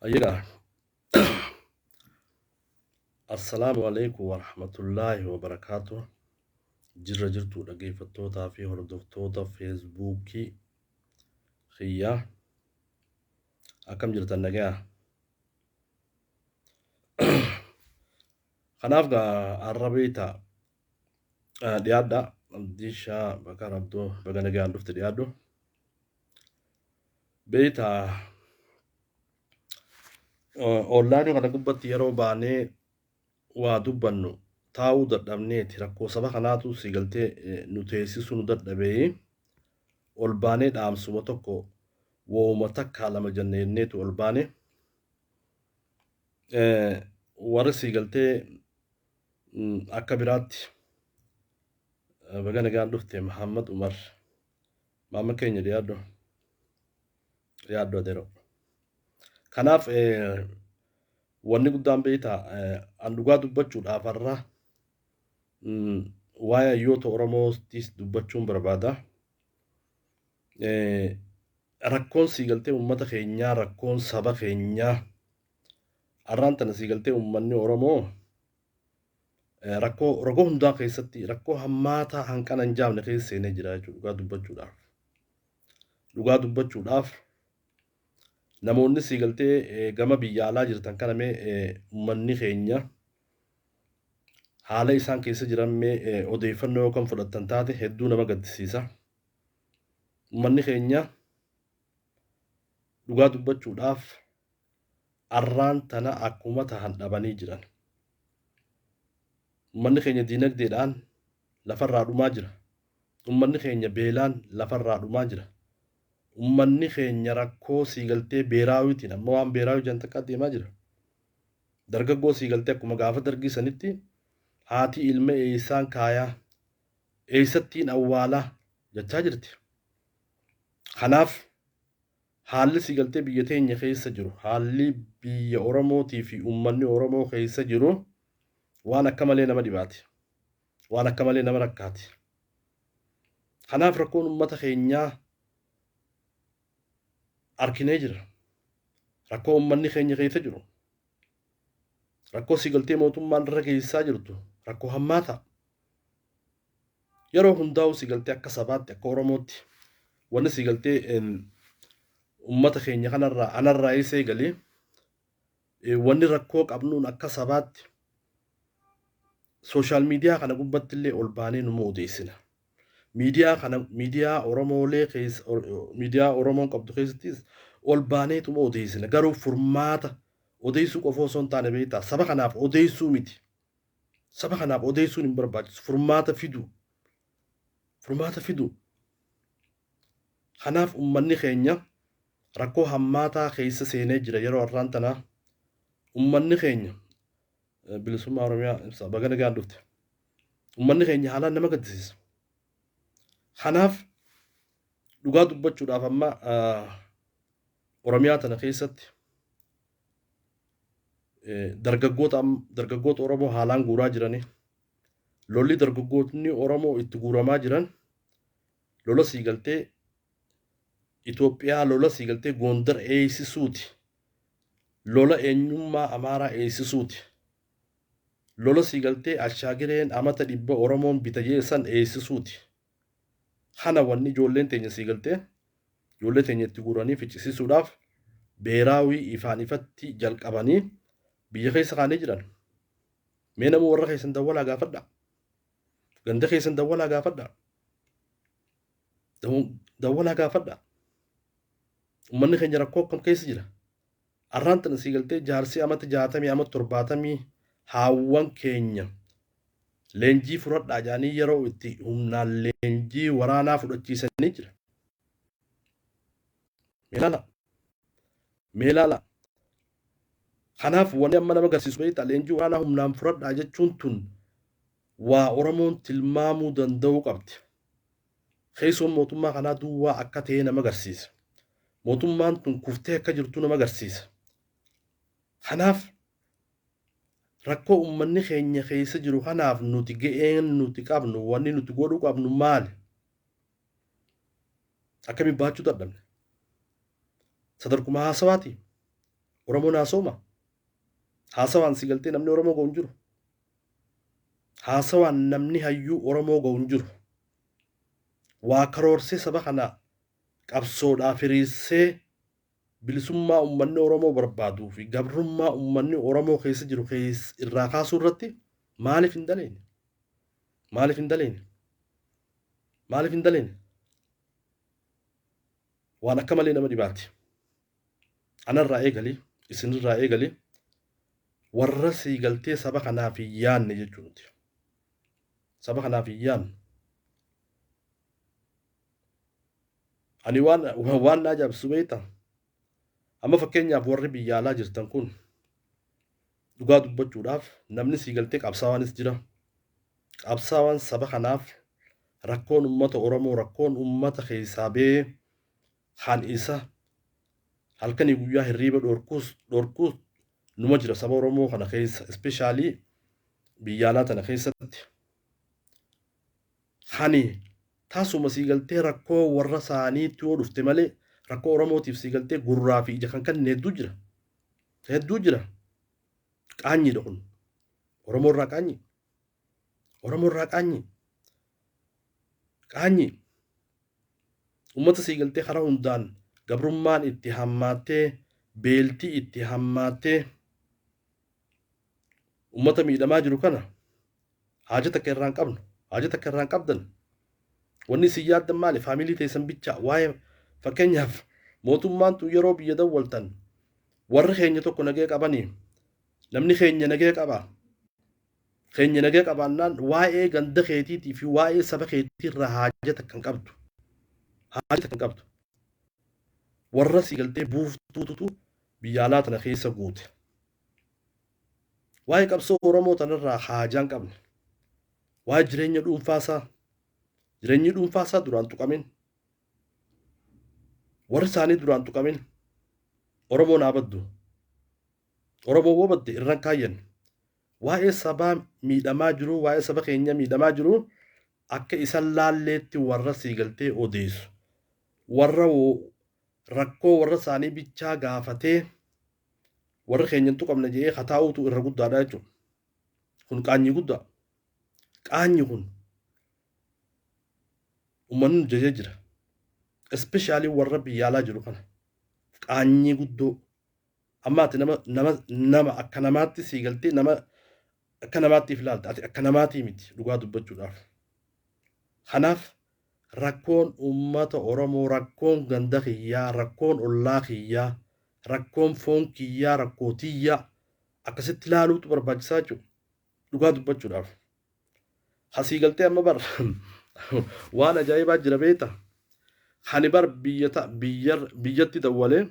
Ayyaga. Assalaamu alaikum warahmatullaahi wabarakaatu. Jirra jirtu dhaggeeffattootaa fi hordoftoota Feesbuukii kiyyaa. Akkam jirtan nagayaa? Kanaaf gaa har'a beektaa dhiyaadha. Abdiishaa Bakar Abdoo baga nagaan dhufte dhiyaadhu. Beektaa onlaayinii kana gubbatti yeroo baanee waa dubbannu taa'uu dadhabneeti rakkoo saba kanaatu si galtee nu teessisuu nu dadhabee ol baanee dhaamsuma tokko wooma takkaa lama jenne jenneetu ol baane. Warri sii galtee akka biraatti baga nagaan dhufte Muhammad Umar. Maama keenya dhiyaadhu. Dhiyaadhu adeero. Kanaaf wanni guddaan beektaa an dhugaa dubbachuudhaaf har'a waa'ee hayyoota Oromootis dubbachuun barbaada. Rakkoon sii galtee uummata keenyaa rakkoon saba keenyaa har'aan tana sii galtee uummanni Oromoo rakkoo rakkoo hundaa keessatti rakkoo hammaataa hanqana hin jaamne keessa seenee jira jechuudha dhugaa dubbachuudhaaf. Dhugaa dubbachuudhaaf namoonni sii galtee gama biyya alaa jirtan kana mee uummanni keenya haala isaan keessa jiran mee odeeffannoo yoo kan fudhattan taate hedduu nama gaddisiisa. Uummanni keenya dhugaa dubbachuudhaaf arraan tana akkuma tahan dhabanii jiran. Uummanni keenya diinagdeedhaan lafarraa dhumaa jira. Uummanni keenya beelaan lafarraa dhumaa jira. Uummanni keenya rakkoo siigaltee beeraawiitiin amma waan beeraawii jedhan takka deemaa jira. Dargaggoo siigaltee akkuma gaafa dargii sanitti haati ilma eessaan kaayaa eessattiin awwaalaa jechaa jirti. Kanaaf Haalli si galtee biyya teenya keessa jiru, haalli biyya Oromootii fi uummanni Oromoo keessa jiru waan akka malee nama dhibaati. Waan akka malee nama rakkaati. Kanaaf rakkoon uummata keenyaa arkinee jira. Rakkoo uummanni keenya keessa jiru. Rakkoo si galtee mootummaan irra geessisaa jirtu rakkoo hammaataa. Yeroo hundaa'u si galtee akka sabaatti, akka Oromootti wanni si galtee uummata keenya kanarraa anarraa eessa eegalee wanni rakkoo qabnuun akka sabaatti social media kana gubbatti illee ol baanee numa odeessina. Miidiyaa kana, miidiyaa Oromoolee keessa, miidiyaa Oromoon qabdu keessattis ol baaneetuma odeessina. Garuu furmaata odeessuu qofa osoo hin taane, beektaa, saba kanaaf odeessuu miti. Saba kanaaf odeessuun hin barbaachisu. Furmaata fidu. Furmaata fidu. Kanaaf uummanni keenya rakkoo hammaataa keessa seenee jira yeroo har'aan tanaa. Uummanni keenya, bilisummaa Oromiyaa ibsa, baga nagaan dhufte. Uummanni keenya haalaan nama gaddisiisa. Kanaaf dhugaa dubbachuudhaaf amma Oromiyaa tana keessatti dargaggoota Oromoo haalaan guuraa jiranii, lolli dargaggootni Oromoo itti guuramaa jiran lola siigaltee Itoophiyaa, lola siigaltee Gondar eeysisuuti. Lola eenyummaa Amaaraa eeysisuuti. Lola siigaltee Ashaagireen amata 100 Oromoon bita jeessan eeysisuuti. Kana wanni ijoolleen teenya siigaltee ijoollee teenya itti guuranii ficcisiisuudhaaf beeraawii ifaan ifatti jalqabanii biyya keessa kaanii jiran. Mee nama warra keessan dawwalaa gaafadha. Ganda keessan dawwalaa gaafadha. Dawwalaa gaafadha. Uummanni keenya rakkoo akkam keessa jira? Arraan tana siigaltee jaarsi amata 60, amata 70 haawwan keenya leenjii fudhadhaa jedhanii yeroo itti humnaan leenjii waraanaa fudhachiisanii jira. Mee ilaala. Mee ilaala. Kanaaf wanni amma nama agarsiisu, beektaa, leenjii waraanaa humnaan fudhadhaa jechuun tun waa Oromoon tilmaamuu danda'uu qabdi. Keessoon mootummaa kanaa duwwaa akka ta'e nama agarsiisa. Mootummaan tun kuftee akka jirtu nama agarsiisa. Kanaaf rakkoo uummanni keenya keessa jiru kanaaf nuti ga'een nuti qabnu, wanni nuti godhuu qabnu maali? Akkamiin baachuu dadhabne? Sadarkuma haasawaati. Oromoon haasawuma. Haasawaan si galtee namni Oromoo ga'u hin jiru. Haasawaan namni hayyuu Oromoo ga'u hin jiru. Waa karoorsee, saba kana qabsoodhaaf hiriirsee, bilisummaa uummanni Oromoo barbaaduu fi gabrummaa uummanni Oromoo keessa jiru irraa kaasuu irratti maaliif hin daleene? Maaliif hin daleene? Maaliif hin daleene? Waan akka malee nama dhibaati. Anarraa eegali, isinirraa eegali, warra sii galtee saba kanaaf hin yaanne jechuudha. Saba kanaaf hin yaanne. Ani waan na ajaa'ibsiisu, beektaa? Amma fakkeenyaaf warri biyya alaa jirtan kun, dhugaa dubbachuudhaaf, namni sii galtee qabsaawaanis jira. Qabsaawaan saba kanaaf rakkoon uummata Oromoo, rakkoon uummata keessaa ba'ee kan isa halkanii guyyaa hirriiba dhorkuus numa jira saba Oromoo kana keessa, especially biyya alaa tana keessatti. Hani tasuma sii galtee rakkoo warra isaaniitti yoo dhufte malee rakkoo Oromootiif sii galtee gurraa fi ija kan kenne hedduu jira. Hedduu jira. Qaanyiidha kun. Oromoo irraa qaanyi. Oromoo irraa qaanyi. Qaanyi. Uummata sii galtee karaa hundaan gabrummaan itti hammaattee, beeltii itti hammaattee, uummata miidhamaa jiru kana haaja takka irraa hin qabnu. Haaja takka irraa hin qabdan. Wanni isin yaaddan maali? Family teessan bicha. Waa'ee fakkeenyaaf mootummaan tun yeroo biyya dawwaltan warri keenya tokko nagee qabanii, namni keenya nagee qaba. Keenya nagee qabaannaan waa'ee ganda keetiitii fi waa'ee saba keetii irraa haaja takka hin qabdu. Haaja takka hin qabdu. Warra si galtee buuftuutu biyya alaa tana keessa guute. Waa'ee qabsoo Oromoo tanarraa haajaa hin qabne. Waa'ee jireenya dhuunfaasaa, jireenyi dhuunfaasaa duraan tuqamin. Warri isaanii duraan tuqamin Oromoon haa baddu. Oromoo woo badde irran kaayyan. Waa'ee sabaa miidhamaa jiru, waa'ee saba keenya miidhamaa jiru akka isan laalleetti warra sii galtee odeessu. Warra rakkoo warra isaanii bichaa gaafatee warra keenya hin tuqamne jedhee kataa'uutu irra guddaadha jechuudha. Kun qaanyii guddaa. Qaanyi kun uummanni nu jajee jira. Especially warra biyya alaa jiru kana. Qaanyii guddoo. Amma ati nama nama nama akka namaatti sii galtee nama akka namaatti if ilaalta. Ati akka namaatii miti dhugaa dubbachuudhaaf. Kanaaf rakkoon uummata Oromoo, rakkoon ganda kiyyaa, rakkoon ollaa kiyyaa, rakkoon foon kiyyaa, rakkoo tiyyaa akkasitti ilaaluutu barbaachisaa jechuudha. Dhugaa dubbachuudhaaf. Hasii galtee amma bar waan ajaa'ibaa jira beekta. Hani bar biyya ta biyya biyyatti dawwalee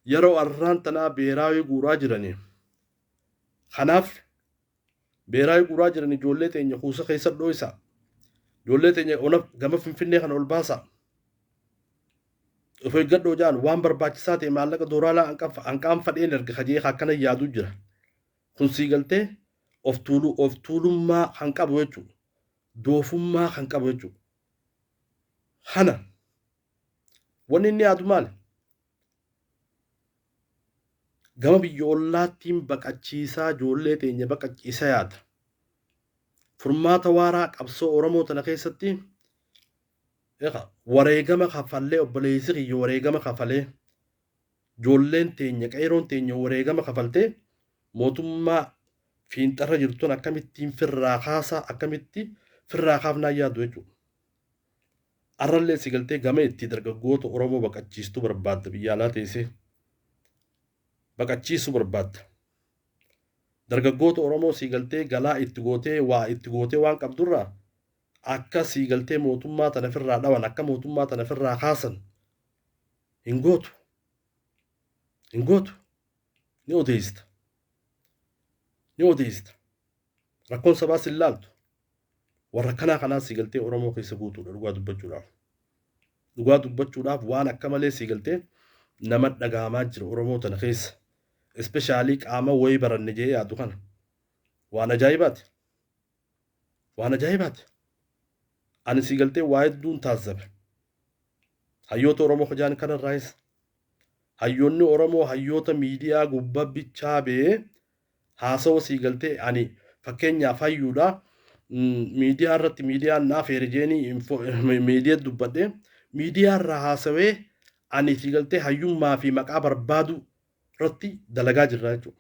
yeroo arraan tanaa beeraawii guuraa jiranii. Kanaaf beeraawii guuraa jiran ijoollee teenya kuusa keessa dhooysa. Ijoollee teenya ona gama Finfinnee kana ol baasa. Of eeggadhoo jaan waan barbaachisaa ta'e maallaqa dooraalaa hanqaan fadheen erga kajee akkana yaaduu jira. Kun sii galtee of tuuluu of tuulummaa kan qabu jechuudha. Doofummaa kan qabu jechuudha. Kana wanni inni yaadu maali? Gama biyya ollaattiin baqachiisaa ijoollee teenya baqachiisa yaada. Furmaata waaraa qabsoo Oromoo tana keessatti wareegama kafallee obboleessi kiyya wareegama kafalee Ijoolleen teenya qeeyroon teenya wareegama kafaltee mootummaa fiinxarra jirtu tun akkamittiin firraa kaasaa akkamitti firraa kaafnaa yaaddu jechuudha. Arrallee si galtee gama itti dargaggoota Oromoo baqachiistuu barbaadda biyya alaa teessee. Baqachiisuu barbaadda. Dargaggoota Oromoo sii galtee galaa itti gootee waa itti gootee waan qabdurraa akka sii galtee mootummaa tana firraa dhawan akka mootummaa tana firraa kaasan hin gootu. Hin gootu. Ni odeessita. Ni odeessita. Rakkoon sabaas hin laaltu. Warra kanaa kanaa sii galtee Oromoo keessa guutuudha dhugaa dubbachuudhaaf. Dhugaa dubbachuudhaaf waan akka malee sii galtee nama dhagahamaa jira Oromoo tana keessa. Especially qaama wayii baranne jee yaadu kana. Waan ajaa'ibaati. Waan ajaa'ibaati. Ani sii galtee waa hedduun taazzabe. Hayyoota Oromoo kajaan kanarraayis hayyoonni Oromoo hayyoota miidiyaa gubbaa bichaa bee haasawa sii galtee ani fakkeenyaaf hayyuudha miidiyaa irratti miidiyaan naaf heere jeenii miidiyaa dubbadhe miidiyaa irraa haasawee ani sii galtee hayyummaa fi maqaa barbaadu irratti dalagaa jirra jechuudha.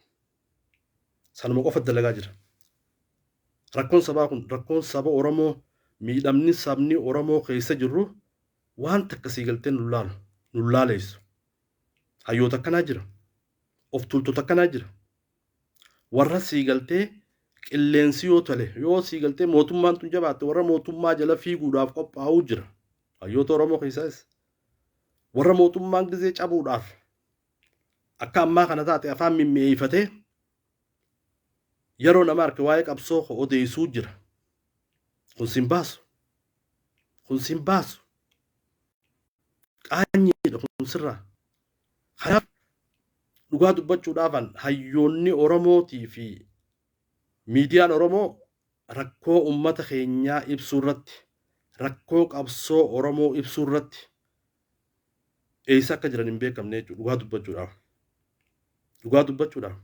Sanuma qofa dalagaa jira. Rakkoon sabaa kun rakkoon saba Oromoo miidhamni sabni Oromoo keessa jirru waan takka sii galtee nu laalu nu laaleessu. Hayyoota akkanaa jira. Of tuultota akkanaa jira. Warra sii galtee qilleensi yoo tole yoo sii galtee mootummaan tun jabaatte warra mootummaa jala fiiguudhaaf qophaa'uu jira. Hayyoota Oromoo keessaas warra mootummaan gizee cabuudhaaf akka ammaa kana taate afaan mimmi'eeffatee yeroo nama arke waa'ee qabsoo odeessuu jira. Kun sin baasu. Kun sin baasu. Qaanyiidha kun sirraa. Kanaaf dhugaa dubbachuudhaafan hayyoonni Oromootii fi miidiyaan Oromoo rakkoo uummata keenyaa ibsuu irratti rakkoo qabsoo Oromoo ibsuu irratti eessa akka jiran hin beekamne jechuudha dhugaa dubbachuudhaaf. Dhugaa dubbachuudhaaf.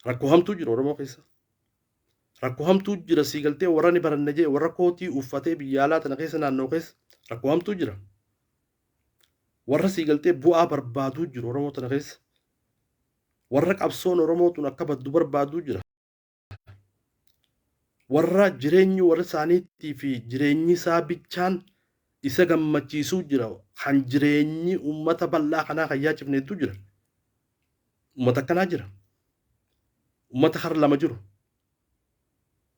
Rakkoo hamtuu jira Oromoo keessa. Rakkoo hamtuu jira sii galtee warra ni baranne jee warra kootii uffatee biyya alaa tana keessa naannoo keessa rakkoo hamtuu jira. Warra sii galtee bu'aa barbaaduu jiru Oromoo tana keessa. Warra qabsoon Oromoo tun akka baddu barbaaduu jira. Warra jireenyi warra isaaniitii fi jireenyi isaa bichaan isa gammachiisuu jira. Kan jireenyi uummata bal'aa kanaa kan yaachifneetu jira. Uummata akkanaa jira. Uummata har lama jiru.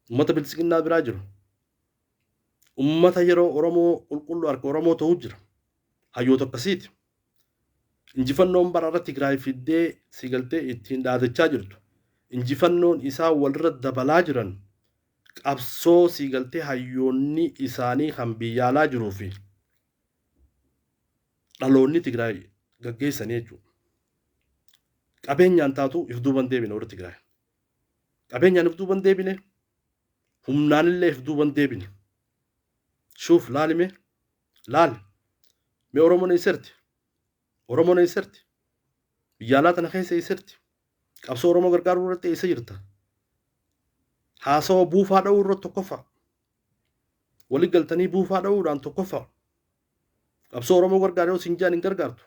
Uummata biltsiginnaa biraa jiru. Uummata yeroo Oromoo qulqulluu harka Oromoo ta'uu jira. Hayyoota akkasiiti. Injifannoon bara irra Tigraay fiddee si galtee ittiin dhaadachaa jirtu. Injifannoon isaa walirra dabalaa jiran qabsoo si galtee hayyoonni isaanii kan biyya alaa jiruu fi Dhaloonni Tigraay gaggeessanii jechuudha. Qabeenyaan taatu if duuban deebine warri Tigraay. Qabeenyaan if duuban deebine, humnaanillee if duuban deebine. Shuuf, laalime, laali. Mee Oromoon eessarti? Oromoon eessarti? Biyya alaa tana keessa eessarti? Qabsoo Oromoo gargaaruu irratti eessa jirta? Haasawa buufaa dha'uu irratti tokkoffaa. Wali galtanii buufaa dha'uudhaan tokkoffaa. Qabsoo Oromoo gargaar yoo siin jaan hin gargaartu.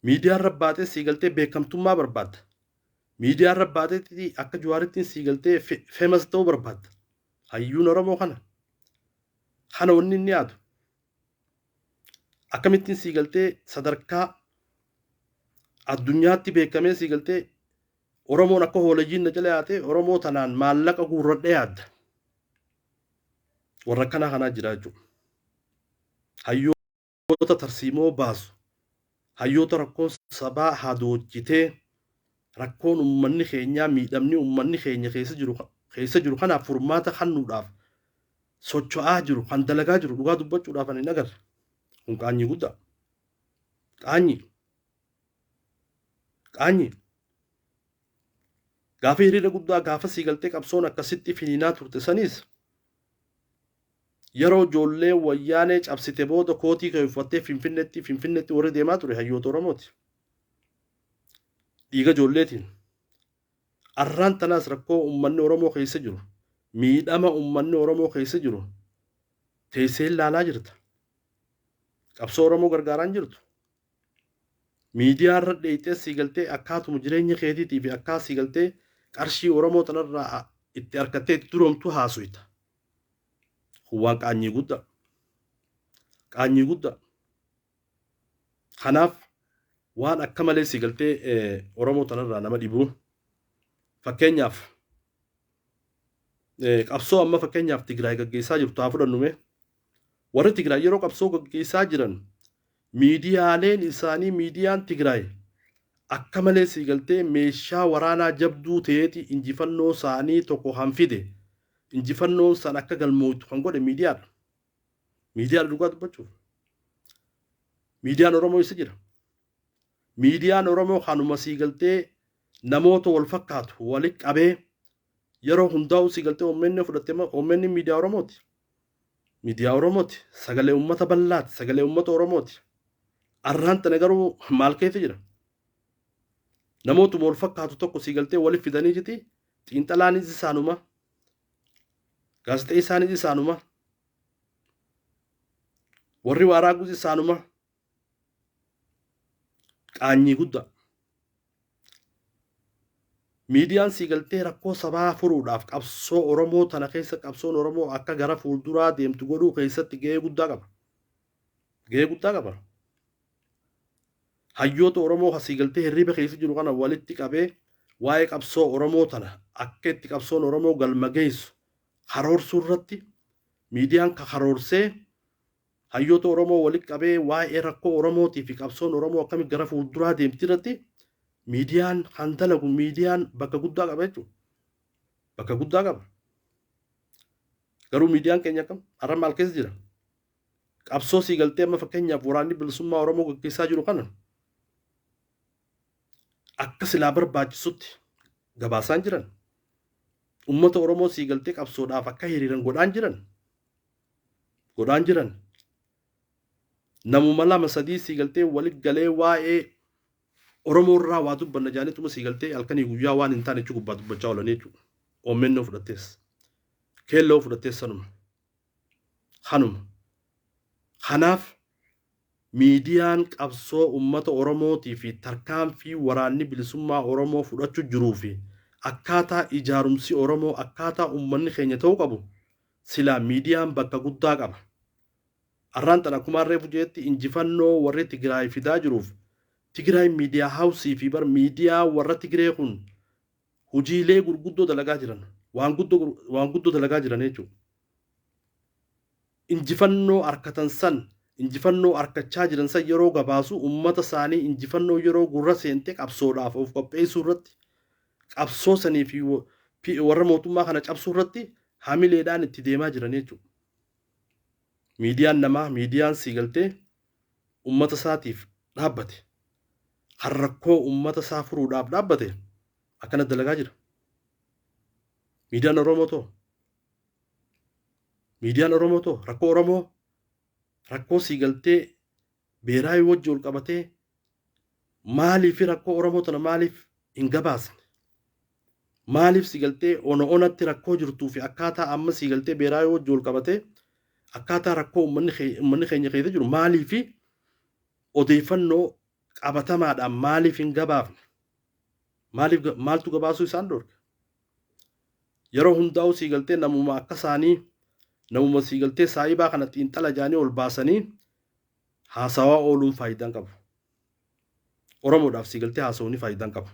Miidiyaa irra baatee sii galtee beekamtummaa barbaadda. Miidiyaa irra baatee akka Jawaarittiin sii galtee famous ta'uu barbaadda. Hayyuun Oromoo kana. Kana wanni inni yaadu. Akkamittiin sii galtee sadarkaa addunyaatti beekamee sii galtee Oromoon akka hoolayyiin na jala yaatee Oromoo tanaan maallaqa guurradhee yaadda. Warra akkanaa kanaa jira jechuudha. Hayyoota tarsiimoo baasu, hayyoota rakkoon sabaa hadoojjitee rakkoon uummanni keenyaa, miidhamni uummanni keenya keessa jiru kanaaf furmaata kennuudhaaf socho'aa jiru, kan dalagaa jiru, dhugaa dubbachuudhaaf ani hin agarre. Kun qaanyii guddaa. Qaanyii. Qaanyii. Gaafa hiriira guddaa, gaafa sii galtee qabsoon akkasitti finiinaa turte saniis, yeroo ijoollee Wayyaanee cabsite booda kootii kee uffattee Finfinneetti warri deemaa ture hayyoota Oromooti. Dhiiga ijoolleetiin. Arraan tanaas rakkoo uummanni Oromoo keessa jiru, miidhama uummanni Oromoo keessa jiru teessee ilaalaa jirta. Qabsoo Oromoo gargaaraa hin jirtu. Miidiyaa irra dheeyxee sii galtee akkaatuma jireenya keetiitii fi akkaa sii galtee qarshii Oromoo tanarraa itti harkattee itti duroomtu haasuyta. Kun waan qaanyii guddaa. Qaanyii guddaa. Kanaaf waan akka malee sii galtee Oromoo tanarraa nama dhibu. Fakkeenyaaf qabsoo amma fakkeenyaaf Tigraay gaggeessaa jirtu haa fudhannu mee. Warri Tigraay yeroo qabsoo gaggeessaa jiran miidiyaaleen isaanii, miidiyaan Tigraay akka malee sii galtee meeshaa waraanaa jabduu ta'eeti injifannoo isaanii tokko kan fide, injifannoon san akka galmooftu kan godhe miidiyaadha. Miidiyaadha dhugaa dubbachuuf. Miidiyaan Oromoo isa jira. Miidiyaan Oromoo kanuma sii galtee namoota wal fakkaatu walitti qabee yeroo hundaa'u sii galtee OMN fudhatte, OMN miidiyaa Oromooti. Miidiyaa Oromooti. Sagalee uummata bal'aati. Sagalee uummata Oromooti. Arraan tana garuu maal keessa jira? Namootuma wal fakkaatu tokko sii galtee walitti fidanii jiti, xiinxalaanis isaanuma. Gaazexeessaanis isaanuma. Warri waaraagus isaanuma. Qaanyii guddaa. Miidiyaan sii galtee rakkoo sabaa furuudhaaf qabsoo Oromoo tana keessa, qabsoon Oromoo akka gara fuulduraa deemtu godhuu keessatti gahee guddaa qaba. Gahee guddaa qaba. Hayyoota Oromoo kan sii galtee hirriba keessa jiru kana walitti qabee waa'ee qabsoo Oromoo tana akka itti qabsoon Oromoo galma geessu karoorsuu irratti miidiyaan ka karoorsee hayyoota Oromoo walitti qabee waa'ee rakkoo Oromootii fi qabsoon Oromoo akkamitti gara fuulduraa deemti irratti miidiyaan kan dalagu, miidiyaan bakka guddaa qaba jechuudha. Bakka guddaa qaba. Garuu miidiyaan keenya akkam? Har'a maal keessa jira? Qabsoo sii galtee amma fakkeenyaaf waraanni bilisummaa Oromoo gaggeessaa jiru kana akka silaa barbaachisutti gabaasaan jiran. Uummata Oromoo sii galtee qabsoodhaaf akka hiriiran godhaan jiran. Godhaan jiran. Namuma lama sadii sii galtee walit galee waa'ee Oromoo irraa waa dubbanna jaanituma sii galtee halkanii guyyaa waan hin taane jechuu gubbaa dubbachaa oolanii jechuudha. OMN fudhattees. Keelloo fudhattees sanuma. Kanuma. Kanaaf miidiyaan qabsoo uummata Oromootii fi tarkaanfii waraanni bilisummaa Oromoo fudhachuu jiruu fi akkaataa ijaarumsi Oromoo, akkaataa uummanni keenya ta'uu qabu silaa miidiyaan bakka guddaa qaba. Arraan tana akkuma reefu jeetti injifannoo warri Tigraay fidaa jiruuf Tigraay Media House fi bar miidiyaa warra Tigree kun hojiilee gurguddoo dalagaa jiran, waan guddoo dalagaa jiran jechuudha. Injifannoo harkatan san, injifannoo harkachaa jiran san yeroo gabaasu, uummata isaanii injifannoo yeroo gurra seente qabsoodhaaf of qopheessuu irratti, qabsoo sanii fi warra mootummaa kana cabsuu irratti hamileedhaan itti deemaa jiran jechuudha. Miidiyaan namaa, miidiyaan sii galtee ummata isaatiif dhaabbate, kan rakkoo ummata isaa furuudhaaf dhaabbate akkana dalagaa jira. Miidiyaan Oromoo too miidiyaan Oromoo too rakkoo Oromoo rakkoo siigaltee beeraayii wajji ol qabatee maaliif rakkoo Oromoo tana maaliif hin gabaasne? Maaliif siigaltee ona onatti rakkoo jirtuu fi akkaataa amma siigaltee beeraayii wajji ol qabatee akkaataa rakkoo uummanni keenya keessa jiru maaliif odeeffannoo qabatamaadhaan maaliif hin gabaafne? Maaliif maaltu gabaasuu isaan dhorke? Yeroo hundaa'u siigaltee namuma akka isaanii namuma siigaltee saayibaa kana xiinxala jaanii ol baasanii haasawaa ooluun faayidaan qabu. Oromoodhaaf siigaltee haasawuun faayidaan qabu.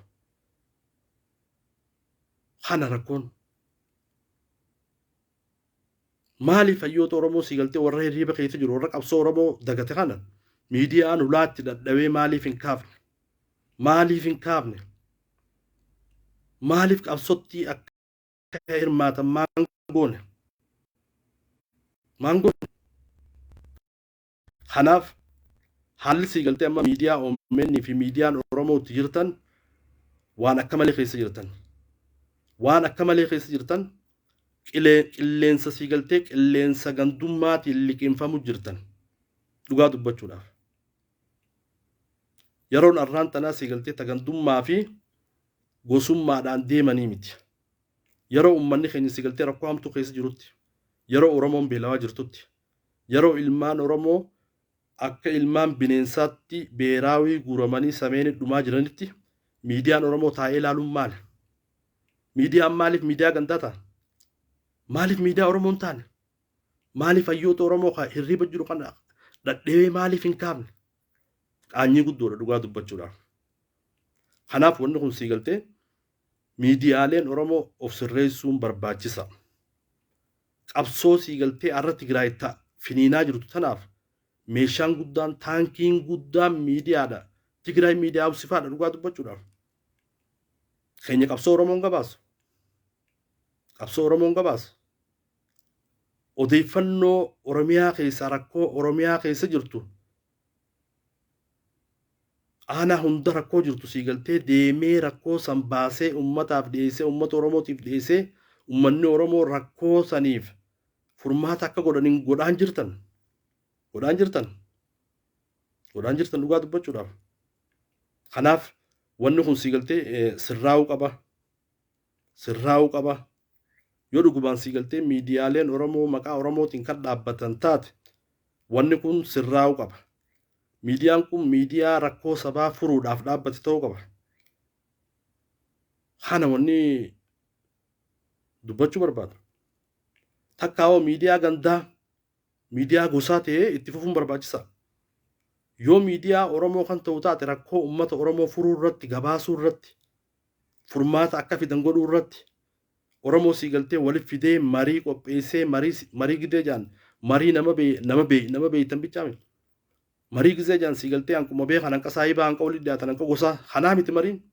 Kana rakkoon. Maaliif hayyoota Oromoo siigaltee warra hirriiba keessa jiru warra qabsoo Oromoo dagate kana miidiyaan ulaatti dadhabee maaliif hin kaafne? Maaliif hin kaafne? Maaliif qabsootti akka hirmaatan maan goone? Maan goone? Kanaaf haalli siigaltee amma miidiyaa OMN fi miidiyaan Oromoo itti jirtan waan akka malee keessa jirtan. Waan akka malee keessa jirtan qilleensa siigaltee qilleensa gandummaatiin liqinfamu jirtan. Dhugaa dubbachuudhaaf. Yeroon arraan tanaa siigaltee ta gandummaa fi gosummaadhaan deemanii miti. Yeroo uummanni keenya siigaltee rakkoo hamtuu keessa jirutti, yeroo Oromoon beelawaa jirtutti, yeroo ilmaan Oromoo akka ilmaan bineensaatti beeraawii guuramanii sameeni dhumaa jiranitti miidiyaan Oromoo taa'ee ilaaluun maali? Miidiyaan maaliif miidiyaa gandaa ta'a? Maaliif miidiyaa Oromoo hin taane? Maaliif hayyoota Oromoo kan hirriiba jiru kana dhadhee maaliif hin kaafne? Qaanyii guddoodha dhugaa dubbachuudhaaf. Kanaaf wanni kun siigaltee miidiyaaleen Oromoo of sirreessuun barbaachisa. Qabsoo siigaltee har'a Tigraay ta'a finiinaa jirtu tanaaf meeshaan guddaan taankiin guddaan miidiyaadha. Tigraay miidiyaa hawsifaadha dhugaa dubbachuudhaaf. Keenya qabsoo Oromoon gabaasu. Qabsoo Oromoon gabaasu. Odeeffannoo Oromiyaa keessa rakkoo Oromiyaa keessa jirtu aanaa hunda rakkoo jirtu siigaltee deemee rakkoo san baasee ummataaf dhiyeessee ummata Oromootiif dhiyeessee ummanni Oromoo rakkoo saniif furmaata akka godhaniin godhaan jirtan. Godhaan jirtan. Godhaan jirtan dhugaa dubbachuudhaaf. Kanaaf wanni kun siigaltee sirraa'uu qaba. Sirraa'uu qaba. Yoo dhugumaan siigaltee miidiyaaleen Oromoo maqaa Oromootiin kan dhaabbatan taate wanni kun sirraa'uu qaba. Miidiyaan kun miidiyaa rakkoo sabaa furuudhaaf dhaabbate ta'uu qaba. Kana wanni dubbachuu barbaadu. Takkaawoo miidiyaa gandaa, miidiyaa gosaa ta'ee itti fufuun barbaachisa. Yoo miidiyaa Oromoo kan ta'u taate rakkoo uummata Oromoo furuu irratti, gabaasuu irratti, furmaata akka fidan godhuu irratti, Oromoo siigaltee waliif fidee marii qopheessee marii gidee jaan marii nama bee nama bee nama beeytan bichaame. Marii gizee jaan siigaltee hanquma beekan hanqa saayibaa hanqa olii dhiyaatan hanqa gosaa kanaa miti mariin.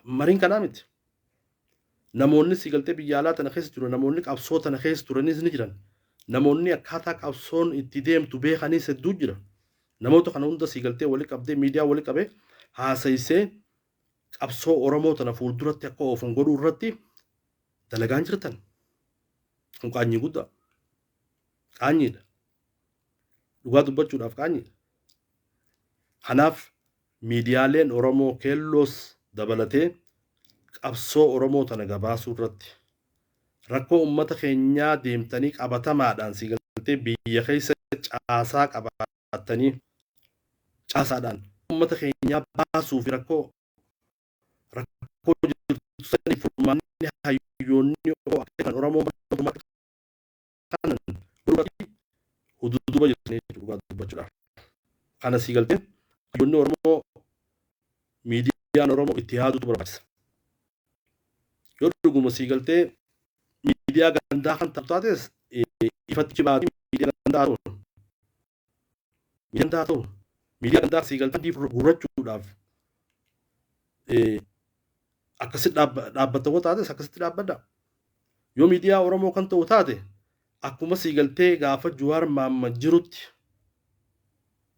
Mariin kanaa miti. Namoonni siigaltee biyya alaa tana keessa jiru namoonni qabsoo tana keessa turanis ni jiran. Namoonni akkaataa qabsoon itti deemtu beekanis hedduu jira. Namoota kana hunda siigaltee wali qabdee miidiyaa wali qabee haasayisee qabsoo Oromoo tana fuulduratti akka oofan godhuu irratti dalagaan jirtan. Kun qaanyii guddaa. Qaanyiidha. Dhugaa dubbachuudhaaf qaanyiidha. Kanaaf miidiyaaleen Oromoo keelloos dabalatee qabsoo Oromoo tana gabaasuu irratti rakkoo uummata keenyaa deemtanii qabatamaadhaan siigaltee biyya keessa caasaa qabaatanii caasaadhaan uummata keenyaa baasuu fi rakkoo jirtu saniif furmaanni hayyoonni kan Oromoo kanan godhuu huduuduuba jirtanii dhugaa dubbachuudhaaf. Kana siigaltee hayyoonni Oromoo miidiyaan Oromoo itti yaaduutu barbaachisa. Yoo dhuguma siigaltee miidiyaa gandaa kan ta'u taates ifatti baatee miidiyaa gandaa ta'u. Miidiyaa gandaa ta'u. Miidiyaa gandaa siigaltee gurrachuudhaaf akkasitti dhaabbatta yoo taates akkasitti dhaabbadha. Yoo miidiyaa Oromoo kan ta'u taate akkuma siigaltee gaafa Jawaar Mahaammad jirutti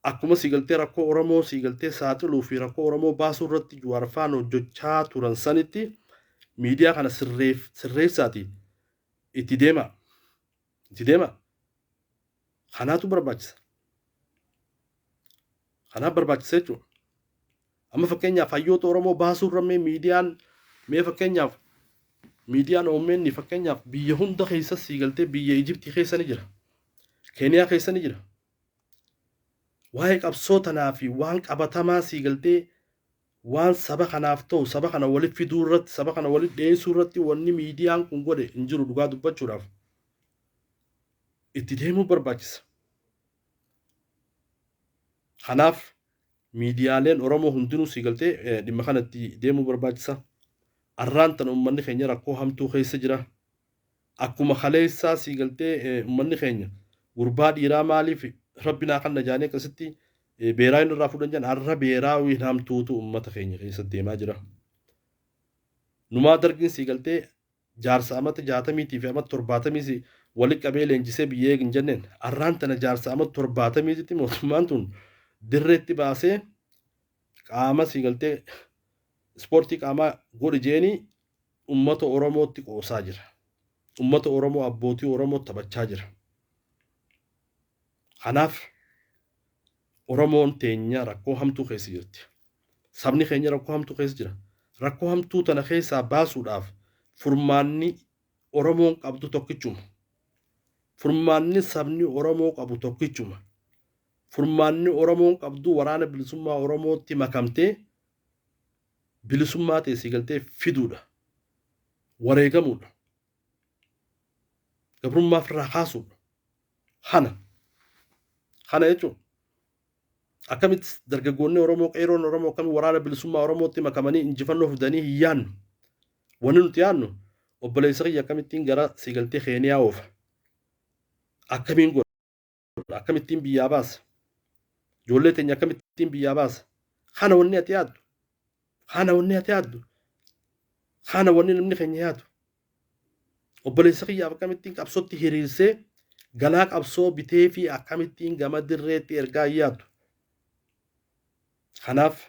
Akkuma sii galtee rakkoo Oromoo sii galtee saaxiluu fi rakkoo Oromoo baasuu irratti Jawaar faan hojjechaa turan sanitti miidiyaa kana sirreessaati itti deema. Itti deema. Kanaatu barbaachisa. Kanaaf barbaachisa jechuudha. Amma fakkeenyaaf hayyoota Oromoo baasuu irra mee miidiyaan mee fakkeenyaaf miidiyaan OMN fakkeenyaaf biyya hunda keessa sii galtee biyya Ijiptii keessa ni jira. Keeniyaa keessa ni jira. Waa'ee qabsoo tanaa fi waan qabatamaa sii galtee waan saba kanaaf ta'u saba kana walitti fiduu irratti saba kana walitti dhiyeessuu irratti wanni miidiyaan kun godhe hin jiru dhugaa dubbachuudhaaf. Itti deemuu barbaachisa. Kanaaf miidiyaaleen Oromoo hundinuu sii galtee dhimma kana itti deemuu barbaachisa. Arraan tana uummanni keenya rakkoo hamtuu keessa jira. Akkuma kaleessaa sii galtee uummanni keenya gurbaa dhiiraa maaliif rabbi naa kanna jaanii akkasitti beeraawiin irraa fuudhan jedhan har'a beeraawiin hamtuutu uummata keenya keessa deemaa jira. Numaa dargiin sii galtee jaarsa amata jaatamiitii fi amata torbaatamiis wali qabee leenjisee biyya eegin jenneen arraan tana jaarsa amata torbaatamiititti mootummaan tun dirreetti baasee qaama sii galtee ispoortii qaamaa godhi jeeni ummata Oromootti qoosaa jira. Ummata Oromoo abbootii Oromoo taphachaa jira. Kanaaf Oromoon teenya rakkoo hamtuu keessa jirti. Sabni keenya rakkoo hamtuu keessa jira. Rakkoo hamtuu tana keessaa baasuudhaaf furmaanni Oromoon qabdu tokkichuma. Furmaanni sabni Oromoo qabu tokkichuma. Furmaanni Oromoon qabdu waraana bilisummaa Oromootti makamtee bilisummaa ta'e sii galtee fiduudha. Wareegamuudha. Gabrummaa ofirraa kaasuudha. Kana. Kana jechuun akkamitti dargaggoonni Oromoo qeeroon Oromoo akkamitti waraana bilisummaa Oromootti makamanii injifannoo fidanii hin yaannu. Wanni nuti yaannu obboleessa kiyya akkamittiin gara sii galtee Keeniyaa oofa. Akkamiin godha? Akkamittiin biyyaa baasa? Ijoollee teenya akkamittiin biyyaa baasa? Kana wanni ati yaaddu. Kana wanni ati yaaddu. Kana wanni namni keenya yaadu. Obboleessa kiyyaaf akkamittiin qabsootti hiriirsee galaa qabsoo bitee fi akkamittiin gama dirreetti ergaa hin yaaddu. Kanaaf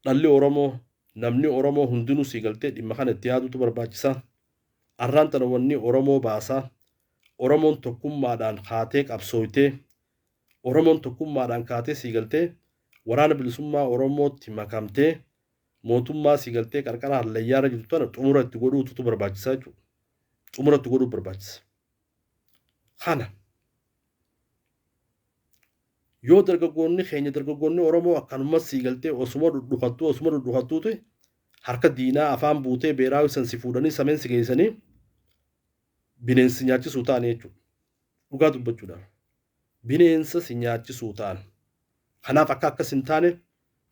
dhalli Oromoo namni Oromoo hundinuu sii galtee dhimma kana itti yaaduutu barbaachisa. Arraan tana wanni Oromoo baasaa Oromoon tokkummaadhaan kaatee qabsooytee Oromoon tokkummaadhaan kaatee sii galtee waraana bilisummaa Oromootti makamtee mootummaa sii galtee qarqara hallayyaarra jirtu tana xumura itti godhuutu barbaachisa jechuudha. Xumura itti godhuu barbaachisa. Kana yoo dargaggoonni keenya dargaggoonni Oromoo akkanuma sii galtee osuma dhudhukattuu osuma dhudhukattuuti harka diinaa afaan buutee beeraa san si fuudhanii sameen si geessanii bineensi nyaachisuu ta'an jechuudha. Dhugaa dubbachuudhaaf. Bineensa si nyaachisuu ta'an. Kanaaf akka akkas hin taane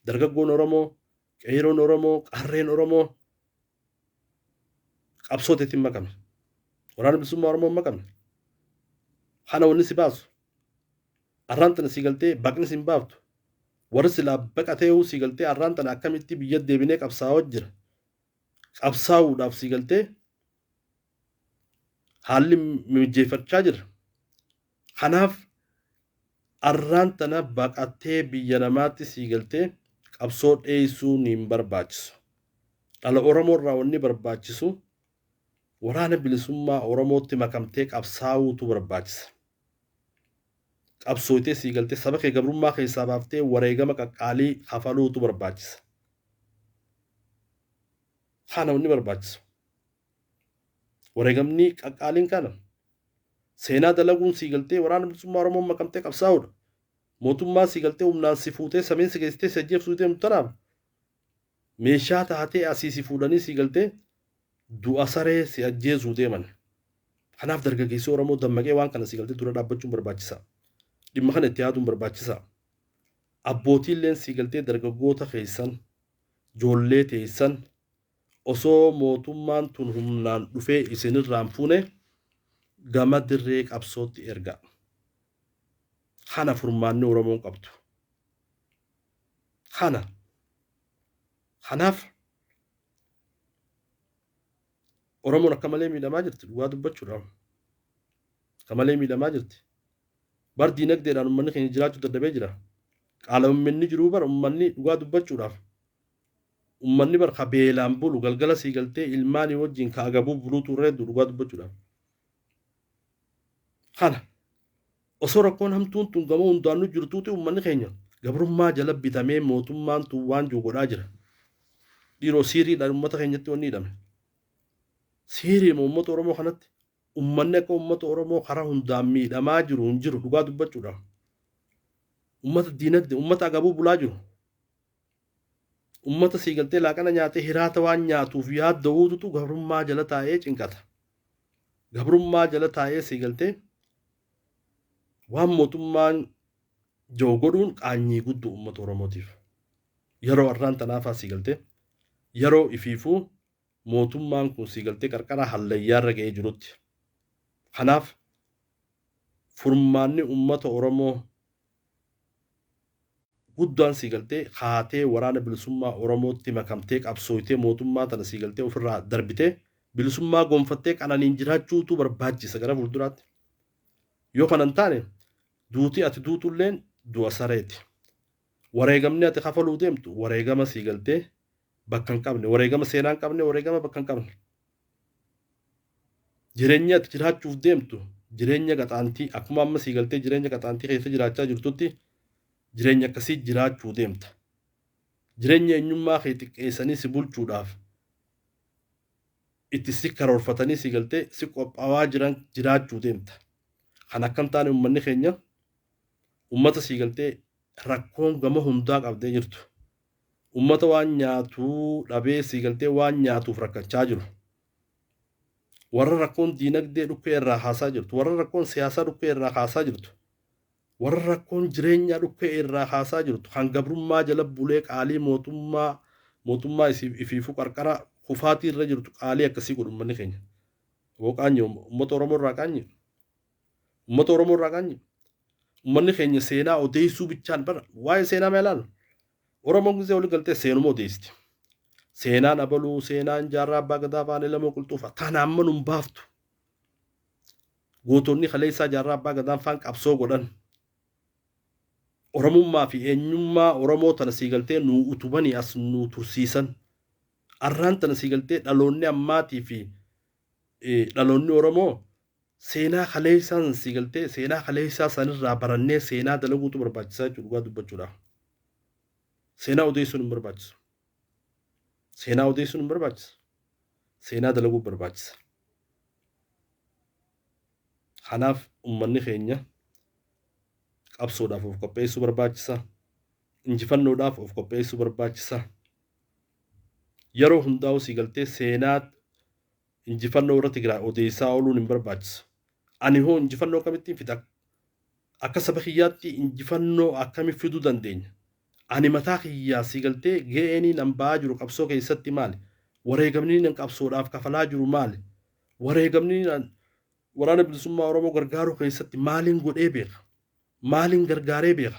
dargaggoon Oromoo, qeeroon Oromoo, qarreen Oromoo qabsooteetti hin makamne. Waraana bilisummaa Oromoo hin makamne. Kana wanni si baasu. Arraan tana si galtee baqni si hin baaftu. Warri silaa baqatee si galtee arraan tana akkamitti biyya deebinee qabsaa'aa jira. Qabsaa'uudhaaf si galtee haalli mijeeffachaa jira. Kanaaf arraan tana baqatee biyya namaatti sii galtee qabsoo dheessuun hin barbaachisu. Dhala Oromoo irraa wanni barbaachisu waraana bilisummaa Oromootti makamtee qabsaa'uutu barbaachisa. Qabsooytee sii galtee saba kee gabrummaa keessaa baaftee wareegama qaqqaalii kafaluutu barbaachisa. Kana wanni barbaachisu. Wareegamni qaqqaaliin kana. Seenaa dalaguun sii galtee waraana bilisummaa Oromoo makamtee qabsaa'uudha. Mootummaa sii galtee humnaan si fuutee sameen si geessitee si ajjeefsuu deemtu tanaaf meeshaa taatee asii si fuudhanii sii galtee du'a saree si ajjeesuu deeman. Kanaaf dargaggeessi Oromoo dammaqee waan kana sii galtee dura dhaabbachuun barbaachisaa. Dhimma kana itti yaaduun barbaachisaa. Abbootiilleen sii galtee dargaggoota keessan ijoollee teessan osoo mootummaan tun humnaan dhufee isinirraan fuune gama dirree qabsootti ergaa. Kana furmaanni Oromoon qabdu. Kana. Kanaaf Oromoon akka malee miidhamaa jirti dhugaa dubbachuudhaaf. Akka malee miidhamaa jirti. Bar diinagdeedhaan uummanni keenya jiraachuu dadhabee jira. Qaala'umminni jiruu bar uummanni dhugaa dubbachuudhaaf. Uummanni bar ka beelaan bulu galgala sii galtee ilmaanii wajjin ka agabuu buluutu irra hedduu dhugaa dubbachuudhaaf. Kana osoo rakkoon hamtuun tun gama hundaanuu jirtuuti uummanni keenya gabrummaa jala bitamee mootummaan tun waan jiru godhaa jira. Dhiiroo siiriidhaan uummata keenyatti wanni hidhame. Siiriima uummata Oromoo kanatti uummanni akka uummata Oromoo karaa hundaan miidhamaa jiru hin jiru dhugaa dubbachuudhaaf. Uummata diinagdee uummata agabuu bulaa jiru. Uummata siigaltee laaqana nyaatee hiraata waan nyaatuuf yaadda'uutu gabrummaa jala taa'ee cinqata. Gabrummaa jala taa'ee siigaltee waan mootummaan jiru godhuun qaanyii guddoo uummata Oromootiif. Yeroo har'aan tanaafaa siigaltee yeroo ifiifuu mootummaan kun siigaltee qarqara hallayyaarra ga'ee jirutti. Kanaaf furmaanni uummata Oromoo guddaan siigaltee haatee waraana bilisummaa Oromootti makamtee qabsooytee mootummaa tana siigaltee ofirraa darbitee bilisummaa gonfattee qananiin jiraachuutu barbaachisa gara fuulduraatti. Yoo kana hin taane duuti ati duutulleen du'a sareeti. Wareegamni ati kafaluu deemtu wareegama siigaltee bakka hin qabne wareegama seenaa hin qabne wareegama bakka hin qabne. Jireenya ati jiraachuuf deemtu jireenya qaxaantii akkuma amma siigaltee jireenya qaxaantii keessa jiraachaa jirtutti jireenya akkasii jiraachuu deemta. Jireenya eenyummaa kee xiqqeessanii si bulchuudhaaf itti si karoorfatanii si galtee si qophaawaa jiran jiraachuu deemta. Kan akka hin taane uummanni keenya uummata sii galtee rakkoon gama hundaa qabdee jirtu. Uummata waan nyaatuu dhabee sii galtee waan nyaatuuf rakkachaa jiru. Warra rakkoon diinagdee dhukkee irraa haasaa jirtu. Warra rakkoon siyaasaa dhukkee irraa haasaa jirtu. Warra rakkoon jireenyaa dhukkee irraa haasaa jirtu. Kan gabrummaa jala bulee qaalii mootummaa mootummaa ifiifuu qarqara kufaatii irra jirtu qaalii akkasii godhu uummanni keenya. Hoo qaanyi uummata Oromoo irraa qaanyi. Uummata Oromoo irraa qaanyi. Uummanni keenya seenaa odeessuu bichaan bara waa'ee seenaa mee ilaalu. Oromoon gisee olii galtee seenuma odeessiti. Seenaan abaluu, seenaan jaarraa abbaa gadaa faana lamoo qulxuufa tana amma nun baaftu. Gootonni kaleessaa jaarraa abbaa gadaan faan qabsoo godhan. Oromummaa fi eenyummaa Oromoo tana sii galtee nuu utubanii as nuu tursiisan. Arraan tana sii galtee dhaloonni ammaatii fi dhaloonni Oromoo seenaa kaleessaan sii galtee seenaa kaleessaa sanirraa barannee seenaa dalaguutu barbaachisaa jechuudha dhugaa dubbachuudhaaf. Seenaa odeessuun hin barbaachisu. Seenaa odeessuun hin barbaachisu. Seenaa dalaguu barbaachisa. Kanaaf uummanni keenya qabsoodhaaf of qopheessuu barbaachisa. Injifannoodhaaf of qopheessuu barbaachisa. Yeroo hundaa'u sii galtee seenaa injifannoo irratti odeessaa ooluun hin barbaachisu. Ani hoo injifannoo akkamittiin fida? Akka saba kiyyaatti injifannoo akkamii fiduu dandeenya? Ani mataa kiyyaa sii galtee ga'eenii nan ba'aa jiru qabsoo keessatti maali? Wareegamni nan qabsoodhaaf kafalaa jiru maali? Wareegamni nan waraana bilisummaa Oromoo gargaaruu keessatti maaliin godhee beeka? Maaliin gargaaree beeka?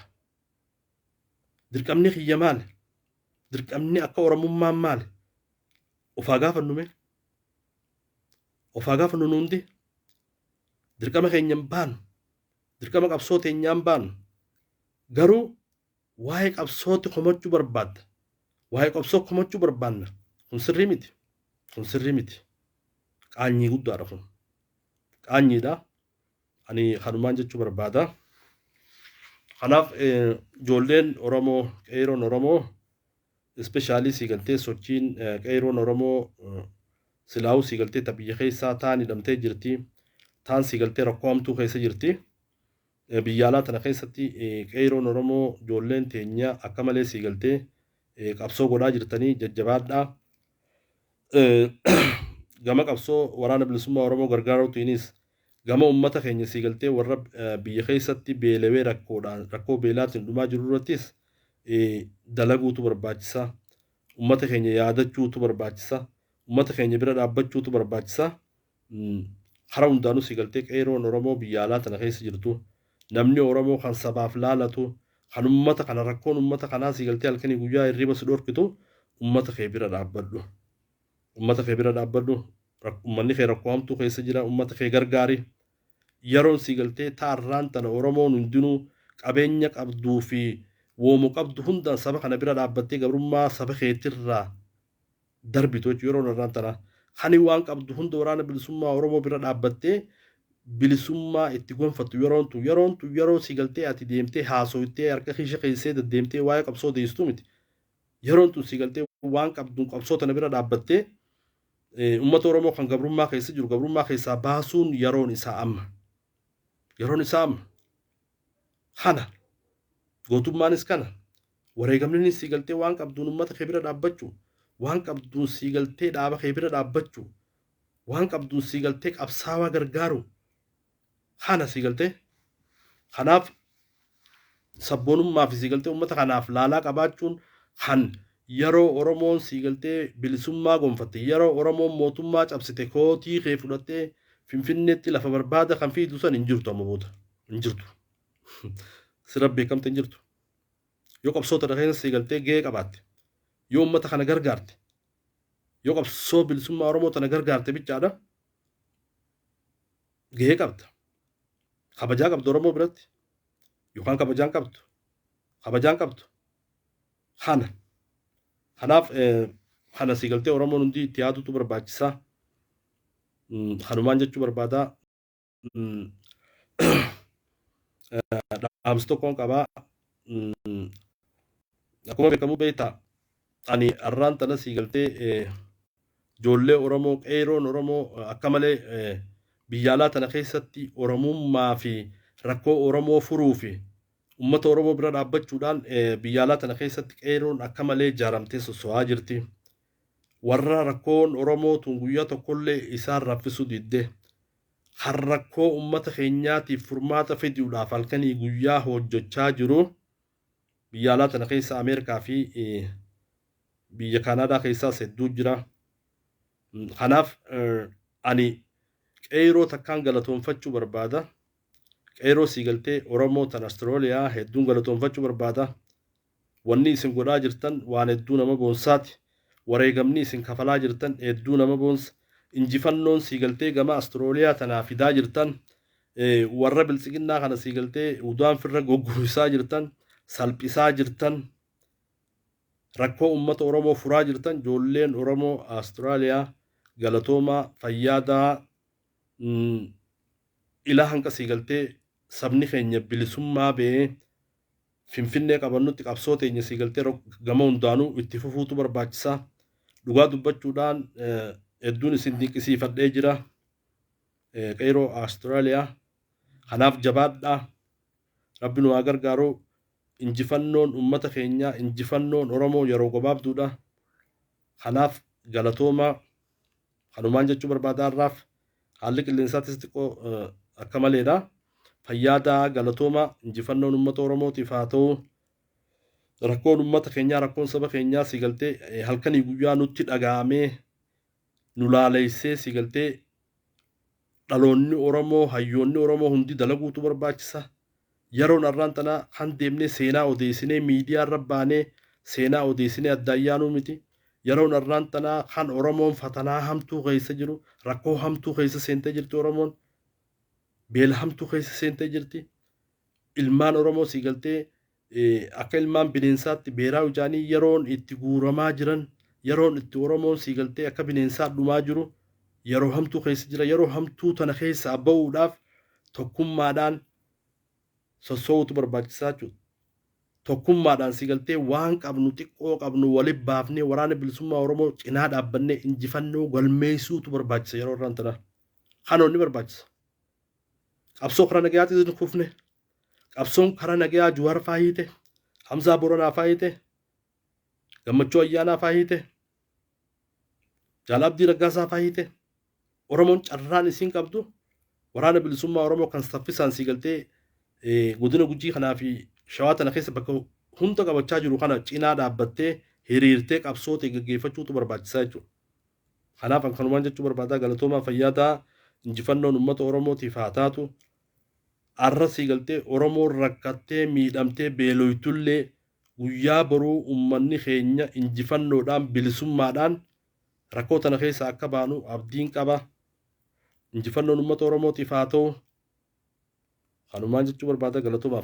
Dirqamni kiyya maali? Dirqamni akka Oromummaan maali? Ofaa gaafannu mee? Ofaa gaafannu nu hundi? Dirqama keenya hin baanu. Dirqama qabsoo teenyaa hin baanu. Garuu waa'ee qabsootti komachuu barbaadda. Waa'ee qabsoo komachuu barbaanna. Kun sirrii miti. Kun sirrii miti. Qaanyii guddaadha kun. Qaanyiidha. Ani kanumaan jechuu barbaada. Kanaaf ijoolleen Oromoo, qeeroon Oromoo, especially sii galtee sochiin qeeroon Oromoo silaa'uu sii galtee ta biyya keessaa taan hidhamtee jirti. Taan sii galtee rakkoo hamtuu keessa jirti. Biyya alaa tana keessatti qeeroon Oromoo ijoolleen teenya akka malee sii galtee qabsoo godhaa jirtanii jajjabaadhaa. Gama qabsoo waraana bilisummaa Oromoo gargaaruutiinis gama uummata keenya sii galtee warra biyya keessatti beelawee rakkoodhaan rakkoo beelaatiin dhumaa jiru irrattis dalaguutu barbaachisa. Uummata keenya yaadachuutu barbaachisa. Uummata keenya bira dhaabbachuutu barbaachisa. Karaa hundaanuu sii galtee qeeroon Oromoo biyya alaa tana keessa jirtu namni Oromoo kan sabaaf laalatu kan uummata kana rakkoon uummata kanaa sii galtee halkanii guyyaa hirriba si dhorkitu uummata kee bira dhaabbadhu. Uummata kee bira dhaabbadhu. Uummanni kee rakkoo hamtuu keessa jira. Uummata kee gargaari. Yeroon sii galtee taarraan tana Oromoon hundinuu qabeenya qabduu fi woomu qabdu hundaan saba kana bira dhaabbattee gabrummaa saba keetirraa darbitu jechuudha yeroon irraan tana. Kani waan qabdu hunda waraana bilisummaa Oromoo bira dhaabbattee bilisummaa itti gonfattu yeroon tun yeroon tun yeroo sii galtee ati deemtee haasoftee harka kiisha keessee deddeemtee waa'ee qabsoo deessitu miti. Yeroon tun sii galtee waan qabduun qabsoo tana bira dhaabbattee uummata Oromoo kan gabrummaa keessa jiru gabrummaa keessaa baasuun yeroon isaa amma. Yeroon isaa amma. Kana. Gootummaanis kana. Wareegamninis sii galtee waan qabduun uummata kee bira dhaabbachuu. Waan qabduun sii galtee dhaaba kee bira dhaabbachuu. Waan qabduun sii galtee qabsaawaa gargaaru. Kana sii galtee. Kanaaf sabboonummaa fi sii galtee uummata kanaaf laalaa qabaachuun kan yeroo Oromoon sii galtee bilisummaa gonfatte yeroo Oromoon mootummaa cabsite kootii kee fudhattee Finfinneetti lafa barbaada kan fiidu san hin jirtu amma booda. Hin jirtu. Sirra beekamte hin jirtu. Yoo qabsoo tana keessa sii galtee gahee qabaatte, yoo uummata kana gargaarte, yoo qabsoo bilisummaa Oromoo tana gargaarte bichaadha gahee qabda. Kabajaa qabda Oromoo biratti yookaan kabajaan qabdu. Kabajaan qabdu. Kana. Kanaaf kana sii galtee Oromoon hundi itti yaadutu barbaachisaa. Kanumaan jechuu barbaadaa. Dhaamsa tokkoon qabaa. Akkuma beekamu beektaa ani har'aan tana sii galtee ijoollee Oromoo qeeroon Oromoo akka malee biyya alaa tana keessatti Oromummaa fi rakkoo Oromoo furuu fi uummata Oromoo bira dhaabbachuudhaan biyya alaa tana keessatti qeeroon akka malee ijaaramtee sosso'aa jirti. Warra rakkoon Oromoo tun guyyaa tokkollee isaan raffisuu didde. Kan rakkoo uummata keenyaatiif furmaata fiduudhaaf halkanii guyyaa hojjechaa jiru biyya alaa tana keessa Ameerikaa fi biyya Kaanaadaa keessaas hedduu jira. Kanaaf ani qeeroo takkaan galatoonfachuu barbaada. Qeeroo sii galtee Oromoo tan Awustiraaliyaa hedduun galatoonfachuu barbaada. Wanni isin godhaa jirtan waan hedduu nama boonsaati. Wareegamni isin kafalaa jirtan hedduu nama boonsa. Injifannoon sii galtee gama Awustiraaliyaa tanaa fidaa jirtan warra biltsiginnaa kana sii galtee udaan firra goggoisaa jirtan salphisaa jirtan rakkoo uummata Oromoo furaa jirtan ijoolleen Oromoo Awustiraaliyaa galatoomaa fayyaadaa ilaa hanqa sii galtee sabni keenya bilisummaa ba'ee Finfinnee qabannutti qabsoo teenya sii galtee gama hundaanuu itti fufuutu barbaachisaa. Dhugaa dubbachuudhaan hedduun isin dinqisiifadhee jira. Qeeroo Awustiraaliyaa. Kanaaf jabaadhaa. Rabbi nu haa gargaaru. Injifannoon uummata keenyaa injifannoon Oromoo yeroo gabaabduudha. Kanaaf galatoomaa kanumaan jechuu barbaadaa irraaf haalli qilleensaatis xiqqoo akka maleedha. Fayyaadaa galatoomaa injifannoon uummata Oromootiif haa ta'u. Rakkoon uummata keenyaa rakkoon saba keenyaa si galtee halkanii guyyaa nutti dhaga'amee nu laaleessee si galtee dhaloonni Oromoo hayyoonni Oromoo hundi dalaguutu barbaachisa. Yeroon har'aan tanaa kan deemnee seenaa odeessinee miidiyaa irra baanee seenaa odeessinee addaan yaanuu miti. Yeroon har'aan tanaa kan Oromoon fatanaa hamtuu keessa jiru rakkoo hamtuu keessa seentee jirti Oromoon. Beela hamtuu keessa seentee jirti. Ilmaan Oromoo sii galtee akka ilmaan bineensaatti beeraa ijaanii yeroon itti guuramaa jiran yeroon itti Oromoon sii galtee akka bineensaa dhumaa jiru yeroo hamtuu keessa jira. Yeroo hamtuu tana keessaa ba'uudhaaf tokkummaadhaan sossoo'utu barbaachisaa jechuudha. Tokkummaadhaan sii galtee waan qabnu xiqqoo qabnu walitti baafnee waraana bilisummaa Oromoo cinaa dhaabbannee injifannoo galmeessuutu barbaachisa yeroo irraan tana. Kanoonni barbaachisa. Qabsoo karaa nagayaatiin hin kufne. Qabsoon karaa nagayaa Juwaar faa hiite, Hamzaa Boranaa faa hiite, Gammachuu Ayyaanaa faa hiite, Jaal Abdii Raggaasaa faa hiite. Oromoon carraan isiin qabdu waraana bilisummaa Oromoo kan saffisaan sii galtee godina Gujii kanaa fi Shawaa tana keessa bakka hunda qabachaa jiru kana cinaa dhaabbattee hiriirtee qabsoo ta'e gaggeeffachuutu barbaachisaa jechuudha. Kanaaf an kanumaan jechuu barbaadaa galatoomaa fayyaadaa injifannoon uummata Oromootiif haa taatu. Arra sii galtee Oromoon rakkattee miidhamtee beeloytullee guyyaa boruu uummanni keenya injifannoodhaan bilisummaadhaan rakkoo tana keessa akka baanu abdiin qaba. Injifannoon uummata Oromootiif haa ta'u. Kanumaan jechuu barbaada, galatoomaa.